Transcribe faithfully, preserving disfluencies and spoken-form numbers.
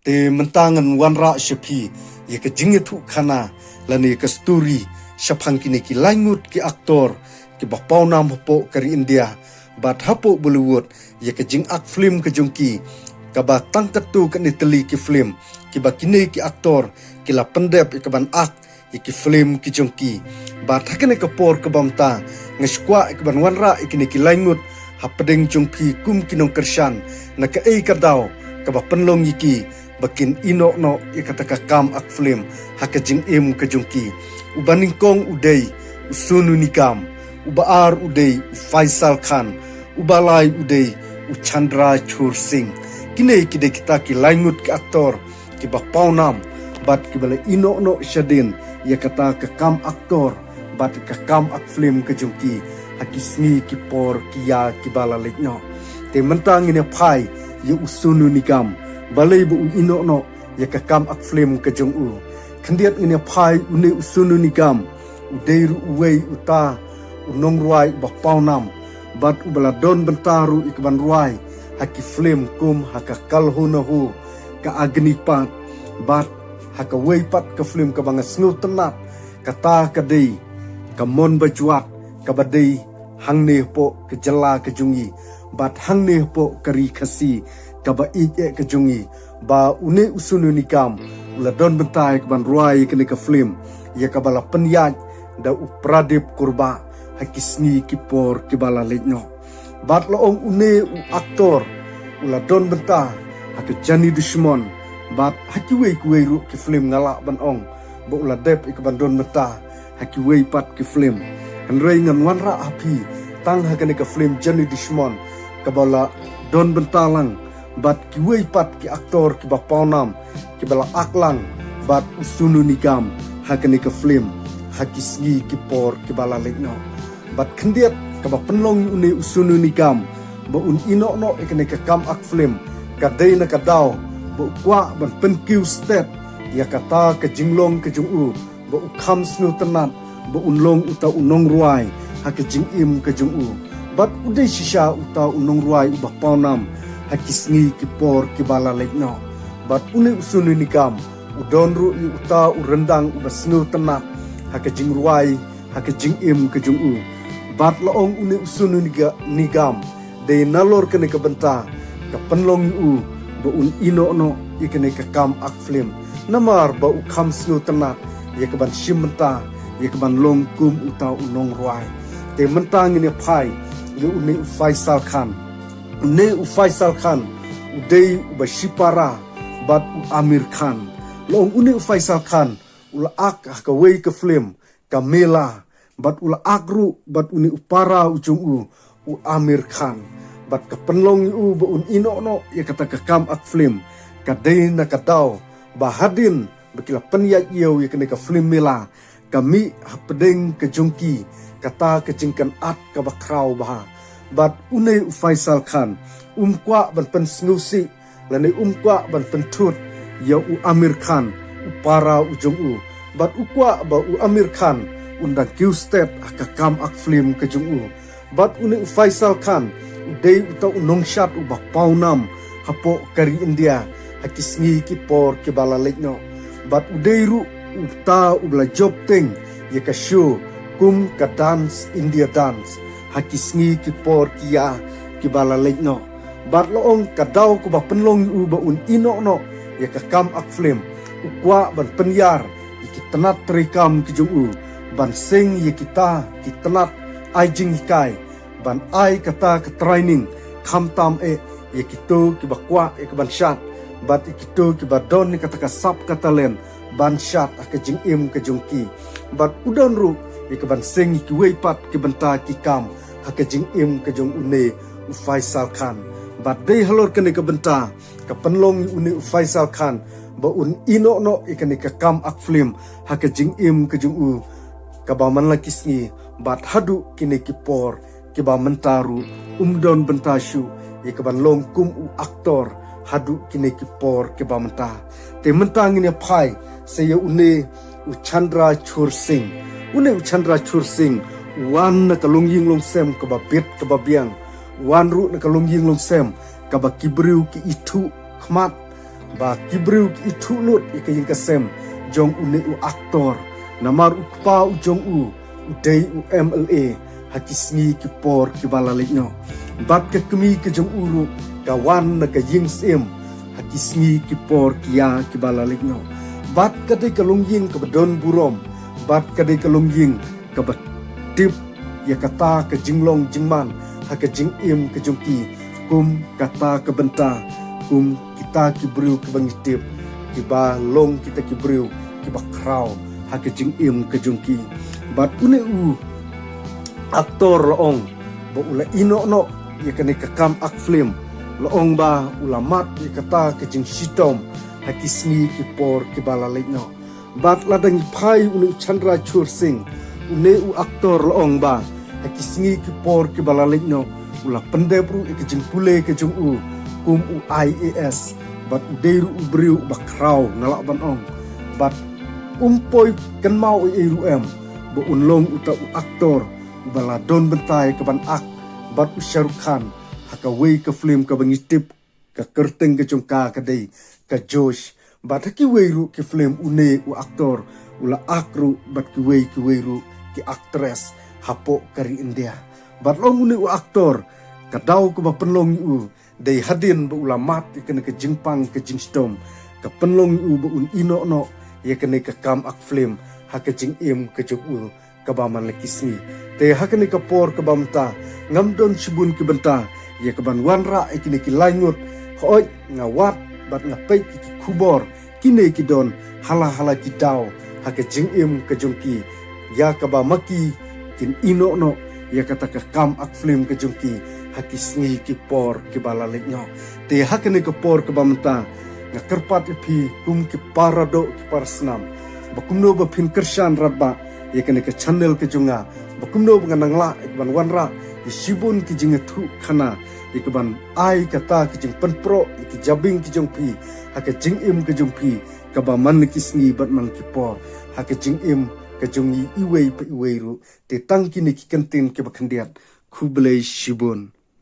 Te mynta ngan wanrah sha phi ïa ka jingïathuhkhana lane ka story shaphang kine ki laingut ki aktor kiba pawnam hapoh ka ri India. Bad hapoh Bollywood ïa ka jingak film ka jong ki, kaba tang katto katne tylli ki film kiba kine ki aktor ki la pyndep ïa kaban ak ïa ki film ki jong ki. Bad ha kane ka por kaba mynta nga sngewkwah ïa kaban wanrah ïa kine ki laingut hapdeng jong phi kum ki nongkyrshan, na kaei ka daw kaba pynlong ïa ki ba kin ïehnoh noh ïa kata ka kam ak film ha ka jingim ka jong ki. Uba nyngkong u dei u Sonu Nigam, uba ar u dei u Faisal Khan, uba lai u dei u Chandra Chur Singh. Kine ki dei kita ki laingut ki aktor kiba pawnam bad kiba la ïehnoh noh shadien ïa kata ka kam aktor bad ka kam ak film ka jong ki ha ki sngi ki por ki ïa kiba la leit noh. Te mynta ngin ïa phai ïa u Sonu Nigam, balei ba u ïehnoh noh ïa ka kam ak film ka jong u. Khyndiat ngin ïa phai une u Sonu Nigam, u dei ruh uwei uta u nongrwai uba pawnam bad uba la don bynta ruh ïa kaban rwai ha ki film kum ha ka Kal Ho Na Ho, ka Agnipath, bad ha kawei pat ka film kaba nga sngewtynnat, kata ka dei ka Mon Bajwat, kaba dei hangne hapoh ka jylla ka jong i bad hangne hapoh ka ri Khasi kaba ïeit eh ka jong i. Ba une u Sonu Nigam u la don bynta ïa kaban rwai ïa kane ka film, ïa kaba la pynïaid da u Pradip Kurbah ha ki sngi ki por kiba la leit noh. Bad la ong une u aktor u la don bynta ha ka Jaani Dushman bad ha kiwei kiwei ruh ki film nga lah ban ong ba u la dep ïa kaban don bynta ha kiwei pat ki film. Hynrei ngan wanrah ha phi tang ha kane ka film Jaani Dushman kaba la don bynta lang bad kiwei pat ki aktor kiba pawnam kiba la ak lang bad u Sonu Nigam ha kane ka film ha ki sngi ki por kiba la leit noh. Bad khyndiat kaba pynlong ïa une u Sonu Nigam ba un ïehnoh noh ïa kane ka kam ak film ka dei na ka daw ba u kwah ban pynkiew stet ïa kata ka jinglong ka jong u ba u kham sngewtynnat ba un long uta u nongrwai ha ka jingim ka jong u. Bad u dei shisha uta u nongrwai uba pawnam ha ki sngi ki por kiba la leit noh. Bad une u Sonu Nigam u don ruh ïa uta u ryndang uba sngewtynnat ha ka jingrwai ha ka jingim ka jong u. Bad la ong une u Sonu Niga-, Nigam, dei nalor kane ka bynta ka pynlong ïa u ba un ïehnoh noh ïa kane ka kam ak film. Namar ba u kham sngewtynnat ïa kaban shim bynta ïa kaban long kum uta u nongrwai. Te mynta ngin ïa phai ïa une u Faisal Khan. Une u Faisal Khan u dei uba shipara bad u Aamir Khan. La ong une u Faisal Khan u la ak ha kawei ka film ka Mela, bad u la ak ruh bad une u para u jong u, u Aamir Khan. Bad ka pynlong ïa u ba un ïehnoh noh ïa kata ka kam ak film ka dei na ka daw ba hadien ba ki la pynïaid ïew ïa kane ka film Mela, ka mih hapdeng ka jong ki kata ka jingkynad kaba khraw bha. Bad une u Faisal Khan um kwah ban pynsngewsih lane um kwah ban pynthut ïa u Aamir Khan, u para u jong u. Bad u kwah ba u Aamir Khan un dang kiew stet ha ka kam ak film ka jong u. Bad une u Faisal Khan u dei uta u nongshad uba pawnam hapoh ka ri India ha ki sngi ki por kiba la leit noh. Bad u dei ruh uta uba la jop teng ïa ka show kum ka Dance India Dance ha ki sngi ki por ki ïa kiba la leit noh. Bad la ong ka daw kaba pynlong ïa u ba un ïehnoh noh ïa ka kam ak film, u kwah ban pynïar ïa ki tnat treikam ki jong u, ban seng ïa kita ki tnat ai jinghikai, ban ai kata ka training khamtam eh ïa kito kiba kwah ïa kaban shad bad ïa kito kiba don ïa kata ka sap ka talent ban shad ha ka jingim ka jong ki. Bad u don ruh ïa kaban seng ïa kiwei pat ki bynta ki kam ha ka jingim ka jong une u Faisal Khan. Bad dei halor kane ka bynta ka pynlong ïa une u Faisal Khan ba un ïehnoh noh ïa kane ka kam ak film ha ka jingim ka jong u kaba man la ki sngi bad haduh kine ki por kiba mynta ruh um don bynta shuh ïa kaban long kum u aktor haduh kine ki por kiba mynta. Te mynta ngin ïa phai sa ïa une u Chandra Chur Singh. Une u Chandra Chur Singh u wan na ka longïing longsem kaba bit kaba biang, u wan ruh na ka longïing longsem kaba ki briew ki ithuh khmat, ba ki briew ki ithuh lut ïa ka ïing ka sem jong une u actor, namar u kpa u jong u u dei u M L A ha ki sngi ki por kiba la leit noh. Bad ka kmie ka jong u ruh ka wan na ka ïing syiem ha ki sngi ki por ki ïa kiba la leit noh. Bad ka dei ka longïing kaba don burom, bad ka dei ka longïing kaba tip ïa kata ka jinglong jingman ha ka jingim ka jong ki, kum kata ka bynta kum kita ki briew kiba ngi tip kiba long kita ki briew kiba khraw ha ka jingim ka jong ki. Bad une u actor la ong ba u la ïehnoh noh ïa kane ka kam act film, la ong ba u la mad ïa kata ka jingshitom ha ki sngi ki por kiba la leit noh. Bad lada ngi phai une u Chandra Chur Singh, une u actor la ong ba ha ki sngi ki por kiba la leit noh u la pyndep ruh ïa ka jingpule ka jong u kum u I A S, bad u dei ruh u briew uba khraw nga lah ban ong. Bad um poi kynmaw ei ei ruh em ba un long uta u actor uba la don bynta ïa kaban act bad u Shah Rukh Khan ha kawei ka film kaba ngi tip ka kyrteng ka jong ka ka dei ka Josh. Bad ha kiwei ruh ki film une u actor u la act ruh bad kiwei kiwei ruh ki actress hapoh ka ri India. Bad la ong une u actor ka daw kaba pynlong ïa u dei hadien ba u la mad ïa kane ka jingpang ka jingshitom, ka pynlong ïa u ba un ïehnoh noh ïa kane ka kam act film ha ka jingim ka jong u kaba man la ki sngi. Te ha kane ka por kaba mynta ngam don shibun ki bynta ïa kaban wanrah ïa kine ki lai ngut. Hooid, nga wad bad nga peit ïa ki khubor kine ki don hala hala ki daw ha ka jingim ka jong ki ïa kaba ma ki kin ïehnoh noh ïa kata ka kam act film ka jong ki ha ki sngi ki por kiba la leit noh. Te ha kane ka por kaba mynta nga kyrpad ïa phi kum ki para doh ki para snam ba kumno ba phin kyrshan radbah ïa kane ka channel ka jong nga, ba kumno ba nga nang lah ïa kaban wanrah ïa shibun ki jingïathuh khana, ïa kaban ai kata ka jingpynproh ïa ki jabieng ki jong phi ha ka jingim ka jong phi kaba man la ki sngi bad man la ki por ha ka jingim ka jong ngi iwei pa iwei ruh. Te tang kine ki kyntien kiba khyndiat, khublei shibun.